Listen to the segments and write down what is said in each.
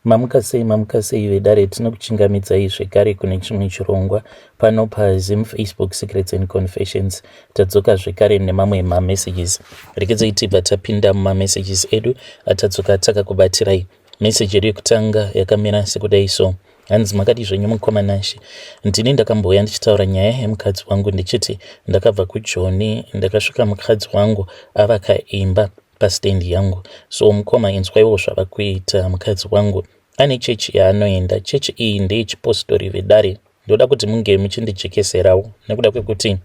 Mamuka sei, mamuka sei vedare, tinokuchingamidzai zvekare kune chimwe chirongwa pano paZim Facebook Secrets and Confessions. Tadzoka zvekare nemamwe mamessages. Rekedzai tibva tapinda mumamessages edu atadzoka takakubatirai. Message yedu yekutanga yakamira sekudai so. Hanzi makadii zvenyu mukoma Nashe. Ndini ndakambouya ndichitaura nyaya yemukadzi wangu ndichiti ndakabva kuJoni ndakasvika mukadzi wangu avaka imba pastand yangu. So mukoma inzwaiwo zvava kuita mukadzi wangu. Ane chechi yaanoenda. Chechi iyi ndeyechipostori vedare. Ndoda kuti munge muchindijekeserawo nekuda kwekuti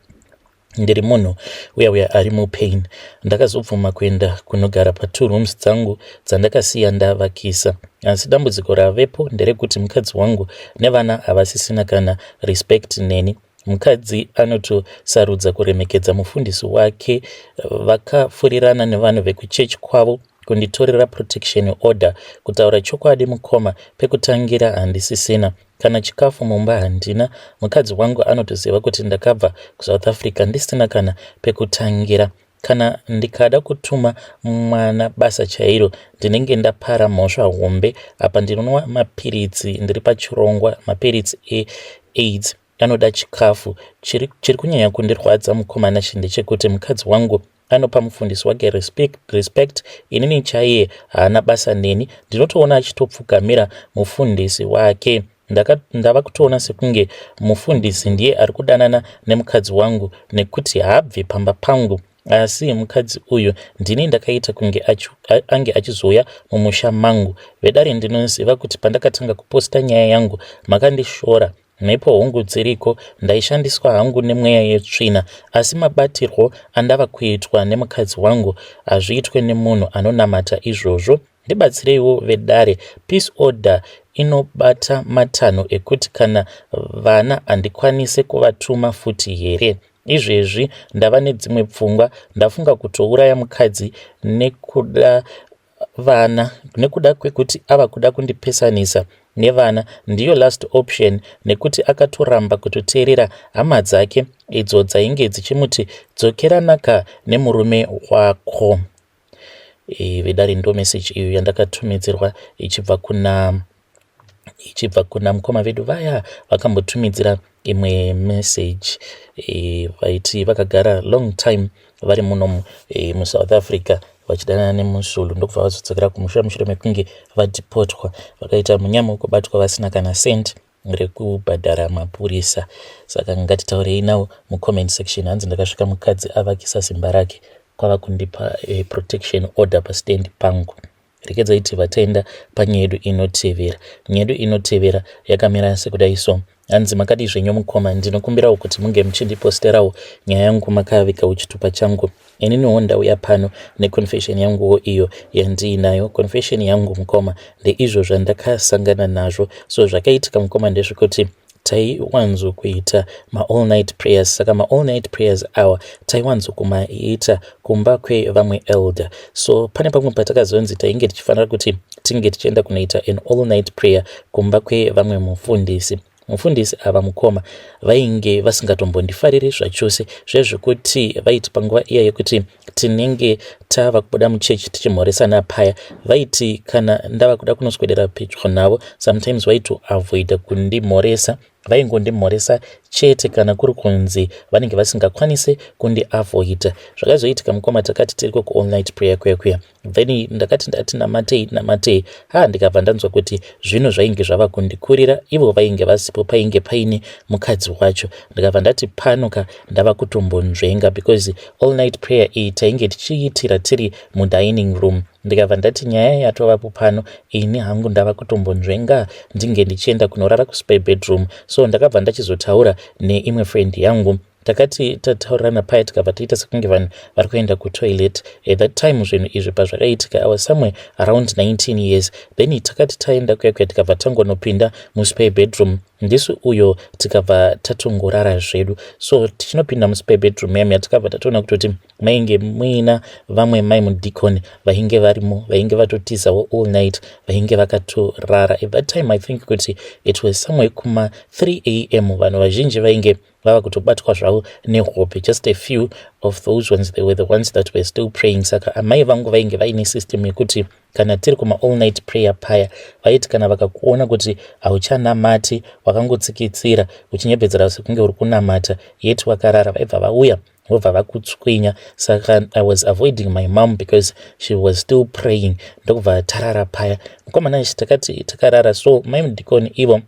ndiri munhu uya uya ari mupain. Ndakazobvuma kuenda kunogara patwo rooms dzangu dzandakasiya ndavakisa. Asi dambudziko ravepo nderekuti mukadzi wangu nevana havasisina kana respect neni. Mukadzi anotosarudza kuremekedza mufundisi wake vakafurirana nevanhu vekuchechi kwavo kunditorera protection order. Kutaura chokwadi mukoma, pekutangira handisisina. Kana chikafu mumba handina. Mukadzi wangu anotoziva kuti ndakabva kuSouth Africa ndisina kana pekutangira. Kana ndikada kutuma mwana basa chairo ndinenge ndapara mhosva hombe. Apa ndinonwa mapiritsi ndiri pachirongwa, mapiritsi eAIDS anoda chikafu. Chiri, chiri kunyanya kundirwadza mukoma Nashe ndechekuti mukadzi wangu anopa mufundisi wake respect, respect inini chaiye haana basa neni. Ndinotoona achitopfugamira mufundisi wake. Ndava kutoona sekunge mufundisi ndiye ari kudanana nemukadzi wangu nekuti haabvi pamba pangu. Asi mukadzi uyu ndini ndakaita kunge ange achizouya mumusha mangu. Vedare ndinoziva kuti pandakatanga kuposta nyaya yangu makandishora. Mhepo hongu dziriko, ndaishandiswa hangu nemweya yetsvina asi mabatirwo andava kuitwa nemukadzi wangu hazviitwe nemunhu anonamata izvozvo. Ndibatsireiwo vedare, peace order inobata matanho ekuti kana vana handikwanise kuvatuma futi here? Izvezvi ndava nedzimwe pfungwa, ndafunga kutouraya mukadzi nekuda vana nekuda kwekuti ava kuda kundipesanisa nevana. Ndiyo last option nekuti akatoramba kutoteerera hama dzake idzo dzainge dzichimuti dzokeranaka nemurume wako. E, vedare ndo message iyo yandakatumidzirwa ichibva kuna ichibva kuna mukoma vedu vaya vakambotumidzira imwe message e, vaiti vakagara long time vari muno e, muSouth Africa vachidanana nemuZulu ndokubva vazodzokera kumusha mushure mekunge vadhipotwa vakaita munyama wekubatwa vasina kana cent rekubhadhara mapurisa. Saka ngatitaurei nawo mucomment section. Hanzi ndakasvika mukadzi avakisa simba rake kwava kundipa e, protection order pastand pangu. Rekedzai tivatenda panyaya yedu inotevera. Nyaya yedu inotevera yakamira sekudai so. Hanzi makadii zvenyu mukoma, ndinokumbirawo kuti munge muchindiposterawo nyaya yangu makavikawo chitupa changu. Ininiwo ndauya pano neconfession yanguwo iyo yandiinayo. Confession yangu mukoma ndeizvo zvandakasangana nazvo. So zvakaitika mukoma ndezvekuti taiwanzo kuita maall night prayers. Saka maall night prayers awa taiwanzo kumaita kumba kwevamwe elder. So pane pamwe patakazonzi tainge tichifanira kuti tinge tichienda kunoita an all night prayer kumba kwevamwe mufundisi. Mufundisi ava mukoma vainge vasingatombondifariri zvachose, zvezvekuti vaiti panguva iya yekuti tinenge tava kubuda muchechi tichimhoresana paya, vaiti kana ndava kuda kunoswedera pedyo navo sometimes vaitoavoida kundimhoresa. Vaingondimhoresa chete kana kuri kunzi vanenge vasingakwanise kundiavoida. Zvakazoitika mukoma, takati tiriko kuall night prayer kuya kuya, then ndakati ndati namatei namatei, ha, ndikabva ndanzwa kuti zvinhu zvainge zvava kundikurira. Ivo vainge vasipo, painge paine mukadzi wacho. Ndikabva ndati pano ka ndava kutombonzvenga, because all night prayer iyi tainge tichiitira tiri mudining room. Ndikabva ndati nyaya yatovapo pano, ini hangu ndava kutombonzvenga ndinge ndichienda kunorara kuspare bedroom. So ndakabva ndachizotaura neimwe friend yangu. Takati tataurirana paya, tikabva taita sekunge vanhu vari kuenda kutoilet. At that time zvinhu izvi pazvakaitika I was somewhere around 19 years. Then takati taenda kuya kuya, tikabva tangonopinda muspare bedroom ndisu uyo, tikabva tatongorara zvedu. So tichinopinda muspare bedroom yam yatikabva tatoona kutoti mainge muina vamwe mai mudhikoni vainge varimo, vainge vatotizawo all night, vainge vakatorara. At that time I think kuti it was somewhere kuma 3 a.m. Vanhu vazhinji vainge vava kutobatwa zvavo nehope. Just a few of those ones, they were the ones that were still praying. Saka amai vangu vainge vaine system yekuti Kana tiri kuma all night prayer paya, vaiti kana vakakuona kuti hauchanamati, wakangotsikitsira uchinyepedzera sekunge uri kunamata yet wakarara, vaibva vauya vobva vakutswinya. Saka I was avoiding my mom because she was still praying. Ndokubva tarara paya, mukomana ichi takati takarara so, mai mudhikoni ivo,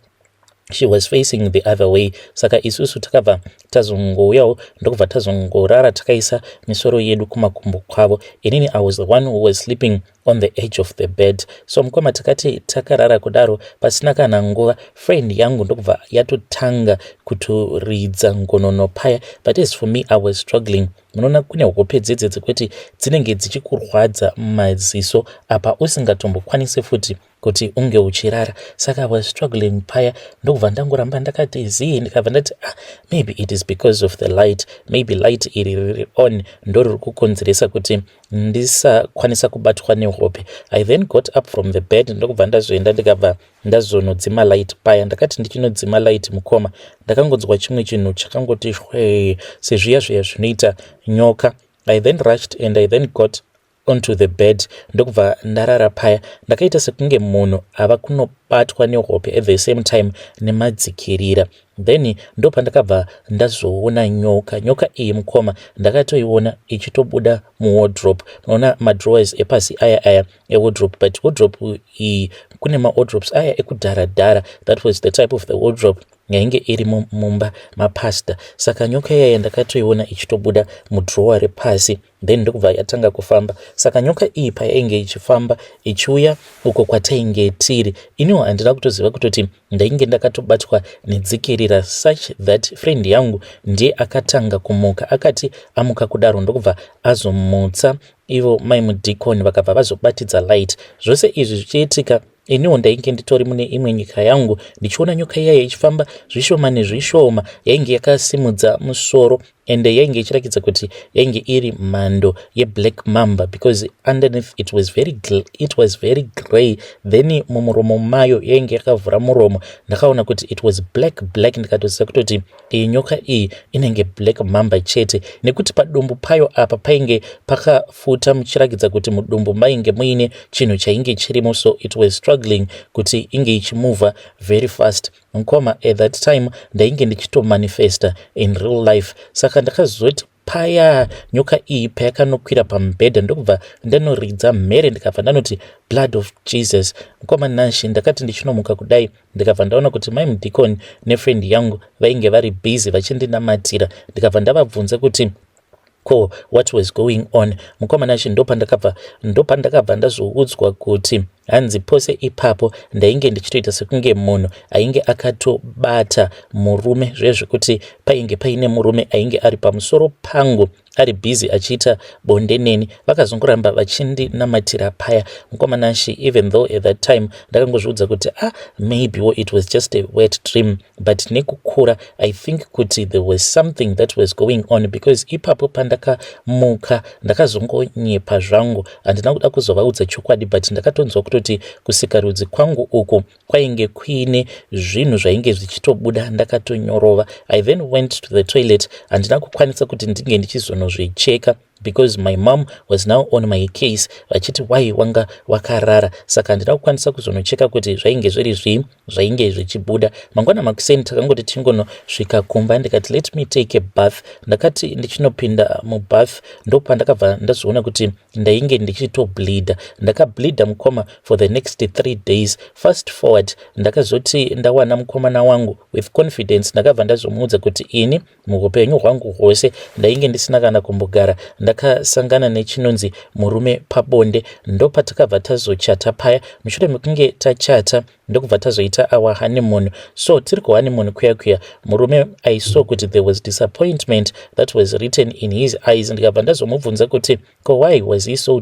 she was facing the other way. Saka isusu takabva tazongouyawo, ndokubva tazongorara takaisa misoro yedu kumakumbo kwavo. Inini, I was the one who was sleeping on the edge of the bed. So mukoma, takati takarara kudaro, pasina kana nguva, friend yangu ndokubva yatotanga kutoridza ngonono paya. But as for me, I was struggling. Munoona kune hope dzedze dzekuti dzinenge dzichikurwadza maziso, apa usingatombokwanisi futi kuti unge uchirara. Saka I was struggling paya, ndokubva ndangoramba ndakati zii. Ndikabva ndati, "Ah, maybe it is because of the light. Maybe light iri riri on ndo riri kukonzeresa kuti ndisakwanisa kubatwa nehope." I then got up from the bed, ndokubva ndazoenda, ndikabva ndazonodzima light paya. Ndakati ndichinodzima light, mukoma, ndakangonzwa chimwe chinhu chakangoti shwee, sezviya zviya zvinoita nyoka. I then rushed and I then got onto the bed, ndokubva ndarara paya. Ndakaita sekunge munhu ava kunobatwa nehope, at the same time nemadzikirira. Then ndopandakabva ndazoona nyoka. Nyoka iyi, mukoma, ndakatoiona ichitobuda muwardrobe. Unoona madrawers epasi aya aya ewardrobe, but wardrobe iyi, kune mawardrobes aya ekudhara-dhara. That was the type of the wardrobe yainge iri mumba mapasta. Saka nyoka iyaya ndakatoiona ichitobuda mudrower repasi, then ndokubva yatanga kufamba. Saka nyoka iyi payainge ichifamba ichiuya uko kwatainge tiri, iniwo handina kutoziva kutoti ndainge ndakatobatwa nedzikirira, such that friend yangu ndiye akatanga kumuka. Akati amuka kudaro, ndokubva azomutsa ivo mai mudhikoni, vakabva vazobatidza light. Zvose izvi zvichiitika, iniwo ndainge nditori mune imwe nyika yangu, ndichiona nyoka iyaya ichifamba zvishoma nezvishoma. Yainge yakasimudza musoro, ende yainge ichiratidza kuti yainge iri mhando yeblack mamba, because underneath it was very grey. Then mumuromo mayo, yainge yakavhura muromo, ndakaona kuti it was black black. Ndikatoziva kutoti iyi nyoka iyi inenge black mamba chete, nekuti padumbu payo apa painge pakafuta, muchiratidza kuti mudumbu mainge muine chinhu chainge chirimo. So it was struggling kuti inge ichimuvha very fast. Mukoma, at that time ndainge ndichitomanifesta in real life. Saka ndakazoti paya nyoka iyi payakanokwira pamubhedha, ndokubva ndanoridza mhere, ndikabva ndanoti, "Blood of Jesus!" Mukoma Nashi, ndakati ndichinomuka kudai, ndikabva ndaona kuti mai mudhikoni nefriend yangu vainge vari busy vachindinamatira. Ndikabva ndavabvunza kuti ko what was going on. Mukoma Nashi, ndopandakabva ndazoudzwa kuti hanzi pose ipapo ndainge ndichitoita sekunge munhu ainge akatobata murume, zvezvekuti painge paine murume ainge ari pamusoro pangu, ari busy achiita bonde neni. Vakazongoramba vachindinamatira paya, mukoma Nashi. Even though at that time ndakangozviudza kuti, "Ah, maybe it was just a wet dream," but nekukura, I think kuti there was something that was going on, because ipapo pandakamuka ndakazongonyepa zvangu, handina kuda kuzovaudza chokwadi, but ndakatonzwa kutoti kusikarudzi kwangu uku kwainge kuine zvinhu zvainge zvichitobuda ndakatonyorova. I then went to the toilet. Handina kukwanisa kuti ndinge ndichizonozvicheka because my mom was now on my case, vachiti why wanga wakarara. Saka handina kukwanisa kuzonocheka kuti zvainge zviri zvii zvainge zvichibuda. Mangwana makuseni, takangoti tingonosvika kumba, ndikati, "Let me take a bath." Ndakati ndichinopinda mubath, ndopandakabva ndazoona kuti ndainge ndichitobleeda. Ndakableeda, mukoma, for the next 3 days. Fast forward, ndakazoti ndawana mukomana wangu, with confidence ndakabva ndazomuudza kuti ini muupenyu hwangu hwose ndainge ndisina kana kumbogara ndakasangana nechinonzi murume pabonde. Ndopatakabva tazochata paya. Mushure mekunge tachata, ndokubva tazoita our honeymoon. So tiri kuhoneymoon kuya kuya, murume, I saw kuti there was disappointment that was written in his eyes. Ndikabva ndazomubvunza kuti ko why was he so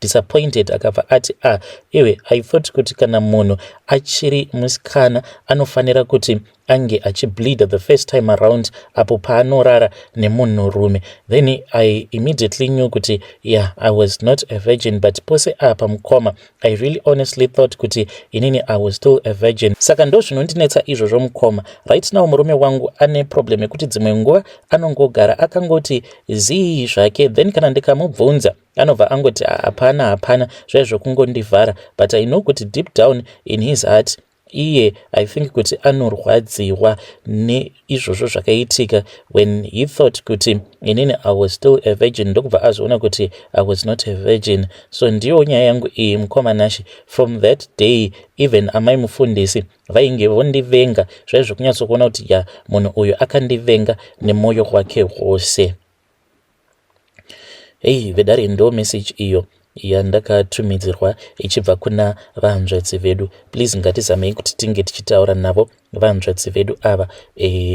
disappointed. Akabva ati, "Ah, iwe, I thought kuti kana munhu achiri musikana anofanira kuti Ange achibleeda the first time around apo paanorara nemunhurume. Then I immediately knew kuti, yeah, I was not a virgin. But pose apa, mukoma, I really honestly thought kuti inini I was still a virgin. Saka ndo zvinondinetsa izvozvo, mukoma. Right now murume wangu ane problem yekuti dzimwe nguva anongogara akangoti zii zvake. Then kana ndikamubvunza, anobva angoti hapana, hapana, zvai zvokungondivhara. But I know kuti deep down in his heart, iye, I think kuti anorwadziwa neizvozvo zvakaitika when he thought kuti inini I was still a virgin, ndokubva azoona kuti I was not a virgin. So ndiyo nyaya yangu iyi, mukoma Nashe. From that day, even amai mufundisi vainge vondivenga zvai zvokunyatsokuona kuti, ya, munhu uyu akandivenga nemwoyo wake wose. Hei, vedare, ndo message iyo yandakatumidzirwa ichibva kuna vahanzvadzi vedu. Please, ngatizamei kuti tinge tichitaura navo vahanzvadzi vedu ava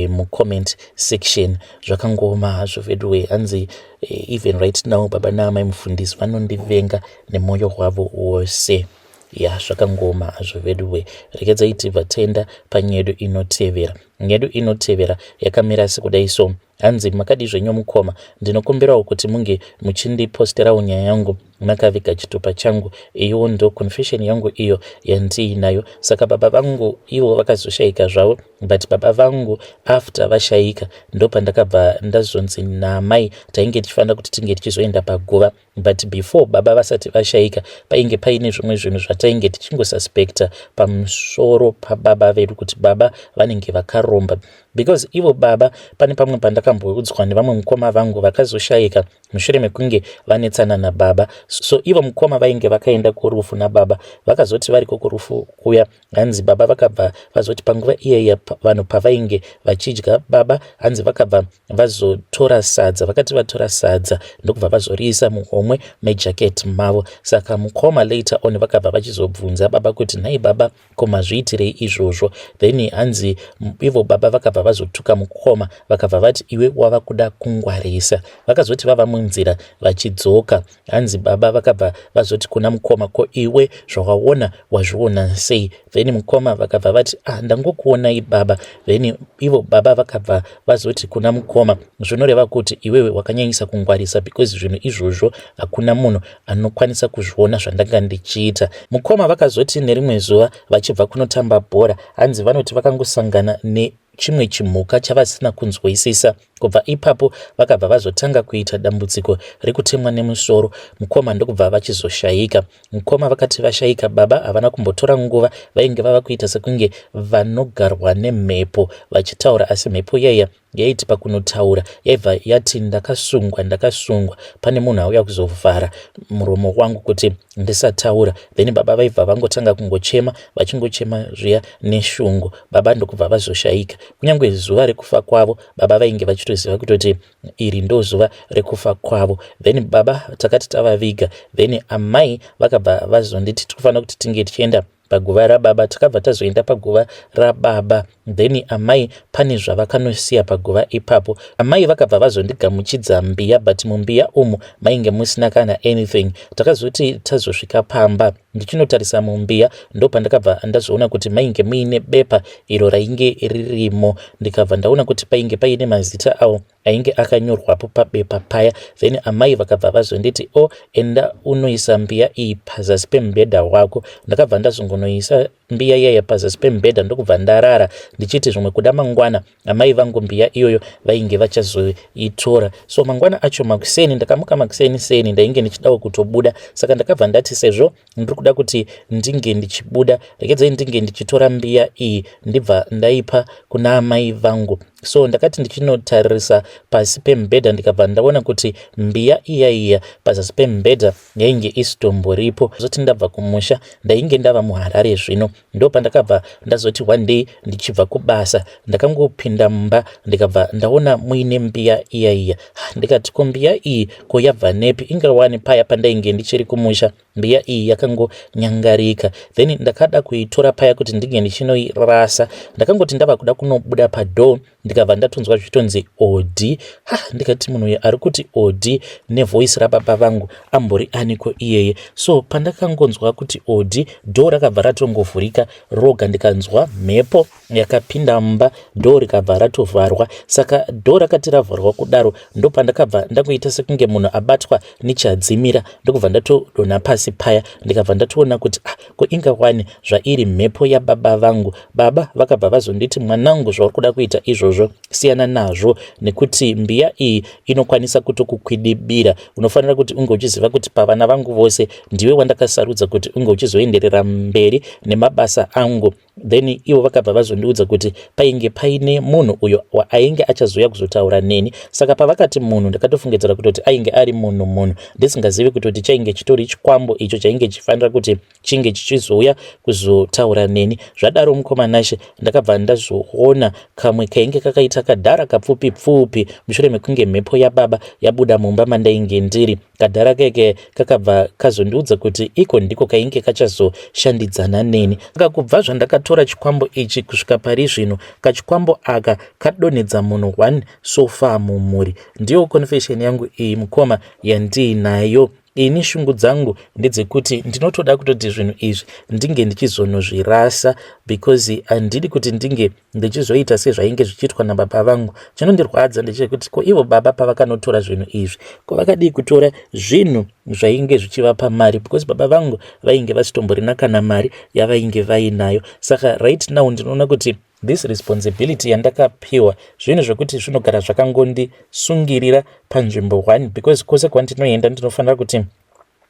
mucomment section. Zvakangoma hazvo vedu. Hanzi even right now baba naamai mufundisi vanondivenga nemwoyo wavo wose. Ya, zvakangoma hazvo veduwe. Regedzai tibva taenda panyedu inotevera. Nyedu inotevera yakamira sekudai. So hanzi, "Makadi zvenyu, mukoma? Ndinokumbirawo kuti munge muchindiposterawo nyaya yangu makaviga chitupa changu. Iyiwo ndo confession yangu iyo yandiinayo. Saka baba vangu ivo vakazoshayika zvavo, but baba vangu after vashayika, ndopandakabva ndazonzi namai tainge tichifanira kuti tinge tichizoenda paguva. But before baba vasati vashayika, painge paine zvimwe zvinhu zvatainge tichingosuspecta pamusoro pababa vedu, kuti baba vanenge vakaromba, because ivo baba, pane pamwe pandakamboudzwa nevamwe mukoma vangu vakazoshayika mushure mekunge vanetsana nababa. So ivo mukoma vainge vakaenda kurufu nababa. Vakazoti variko kurufu kuya, hanzi baba vakabva vazoti panguva iyeya vanhu pavainge vachidya, baba hanzi vakabva vazotora sadza. Vakati vatora sadza, ndokubva vazoriisa muhomwe mejaketi mavo. Saka mukoma later on vakabva vachizobvunza baba kuti, 'Nhai baba, ko mazviitirei izvozvo?' Then hanzi ivo baba vakabva vazotuka mukoma, vakabva vati, 'Iwe wava kuda kungwarisa.' Vakazoti vava munzira vachidzoka, hanzi baba vakabva vazoti kuna mukoma, 'Ko iwe zvawaona wazviona sei?' Then mukoma vakabva vati, 'Ah, ndangokuonai, baba.' Then ivo baba vakabva vazoti kuna mukoma, 'Zvinoreva kuti iwewe wakanyanyisa kungwarisa, because zvinhu izvozvo hakuna munhu anokwanisa kuzviona zvandanga ndichiita.' Mukoma vakazoti nerimwe zuva vachibva kunotamba bhora, hanzi vanoti vakangosangana nechimwe chimhuka chavasina kunzwisisa. Kubva ipapo vakabva vazotanga kuita dambudziko rekutemwa nemusoro, mukoma ndokubva vachizoshayika. Mukoma vakati vashayika, baba havana kumbotora nguva, vainge vava kuita sekunge vanogarwa nemhepo vachitaura. Asi mhepo iyaiya yaiti pakunotaura yaibva yati, 'Ndakasungwa, ndakasungwa, pane munhu auya kuzovhara muromo wangu kuti ndisataura.' Then baba vaibva vangotanga kungochema, vachingochema zviya neshungu, baba ndokubva vazoshayika. Kunyange zuva rekufa kwavo, baba vainge vachitoziva kutoti iri ndo zuva rekufa kwavo. Then baba takati tavaviga, then amai vakabva vazonditi tikufanira kuti tinge tichienda paguva rababa. Takabva tazoenda paguva rababa. Then amai pane zvavakanosiya paguva ipapo. Amai vakabva vazondigamuchidza mbiya, but mumbiya umu mainge musina kana anything. Takazoti tazosvika pamba, ndichinotarisa mumbiya, ndopandakabva ndazoona kuti mainge muine bepa iro rainge ririmo. Ndikabva ndaona kuti painge paine mazita avo ainge akanyorwapo pabepa paya. Then amai vakabva vazonditi, 'O, enda unoisa mbiya iyi pazasi pemubhedha wako.' Ndakabva ndazongonoisa mbiya iyaya pazasi pemubhedha, ndokubva ndarara ndichiti zvimwe kuda mangwana amai vangu mbiya iyoyo vainge vachazoitora. So mangwana acho makuseni, ndakamuka makuseni seni, ndainge ndichidawo kutobuda. Saka ndakabva ndati, sezvo ndiri kuda kuti ndinge ndichibuda, regedzai ndinge ndichitora mbiya iyi, ndibva ndaipa kuna amai vangu. So ndakati ndichinotarisa pasi pemubhedha, ndikabva ndaona kuti mbiya iya iya pazasi pemubhedha yainge isitomboripo. Zoti ndabva kumusha, ndainge ndava muHarare zvino. Ndo pandakabva ndazoti one day ndichibva kubasa, ndakangopinda mumba, ndikabva ndaona muine mbiya iya iya. Ndikati, 'Ko mbiya iyi ko yabva nepi? Ingawani paya pandainge ndichiri kumusha mbiya iyi yakangonyangarika.' Then ndakada kuitora paya kuti ndinge ndichinoirasa. Ndakangoti ndava kuda kunobuda padoor, Ndikabva ndatonzwa zvichitonzi odi. Ha, ndikati, munhu uyu ari kuti odi nevoice rababa vangu ambori aniko iyeye? So pandakangonzwa kuti odi, door rakabva ratongovhurika roga. Ndikanzwa mhepo yakapinda mumba, door rikabva ratovharwa. Saka door rakati ravharwa kudaro, ndopandakabva ndangoita sekunge munhu abatwa nechadzimira, ndokubva ndatodonha pasi paya. Ndikabva ndatoona kuti, ah, ko inga wani zvairi mhepo yababa vangu. Baba vakabva vazonditi, "Mwanangu, zvauri kuda kuita izvozvo siyana nazvo, nekuti mbiya iyi inokwanisa kutokukwidibira. Unofanira kuti unge uchiziva kuti pavana vangu vose ndiwe wandakasarudza kuti unge uchizoenderera mberi nemabasa angu." Then ivo vakabva vazondiudza kuti painge paine munhu uyo ainge achazouya kuzotaura neni. Saka pavakati munhu, ndakatofungidzira kutoti ainge ari munhu, ndisingazivi kutoti chainge chitori chikwambo icho chainge chifanira kuti chinge chichizouya kuzotaura neni. Zvadaro, mukoma Nashe, ndakabva ndazoona kamwe kainge kakaita kadhara kapfupi pfupi. Mushure mekunge mhepo yababa yabuda mumba mandainge ndiri, kadhara keke kakabva kazondiudza kuti iko ndiko kainge kachazoshandidzana neni. Saka kubva zvandakatora chikwambo ichi kusvika pari zvino, kachikwambo aka kadonhedza munhu one so far mumhuri. Ndiyo confession yangu iyi, mukoma, yandiinayo ini. Shungu dzangu ndedzekuti ndinotoda kutoti zvinhu izvi ndinge ndichizonozvirasa, because handidi kuti ndinge ndichizoita sezvainge zvichiitwa nababa vangu. Chinondirwadza ndechekuti, ko ivo baba pavakanotora zvinhu izvi, ko vakadii kutora zvinhu zvainge zvichivapa mari? Because baba vangu vainge vasitomborina kana mari yavainge vainayo. Saka right now ndinoona kuti this responsibility yandakapiwa, zvinhu zvekuti zvinogara zvakangondisungirira panzvimbo one, because kwose kwandinoenda ndinofanira kuti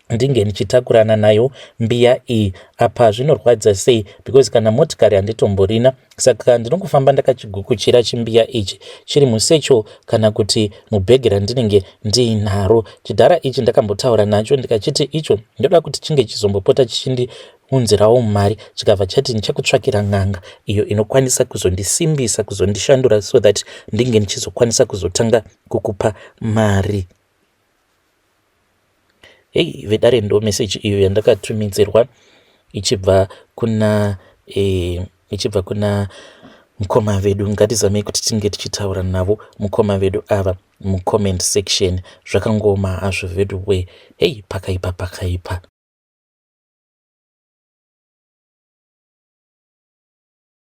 ndinge ndichitakurana nayo mbiya iyi. Apa zvinorwadza sei, because kana motikari handitomborina. Saka ndinongofamba ndakachigukuchira chimbiya ichi chiri musatchel kana kuti mubhegi randinenge ndiinaro. Chidhara ichi ndakambotaura nacho, ndikachiti icho ndoda kuti chinge chizombopota chichindiunzirawo mari. Chikabva chati, "Ndichakutsvakira n'anga iyo inokwanisa kuzondisimbisa, kuzondishandura, so that ndinge ndichizokwanisa kuzotanga kukupa mari." Hei vedare, ndo meseji iyo yandakatumidzirwa ichibva kuna mukoma vedu. Ngatizamei kuti tinge tichitaura navo mukoma vedu ava mucomment section. Zvakangoma hazvo vedu we. Hei, pakaipa, pakaipa.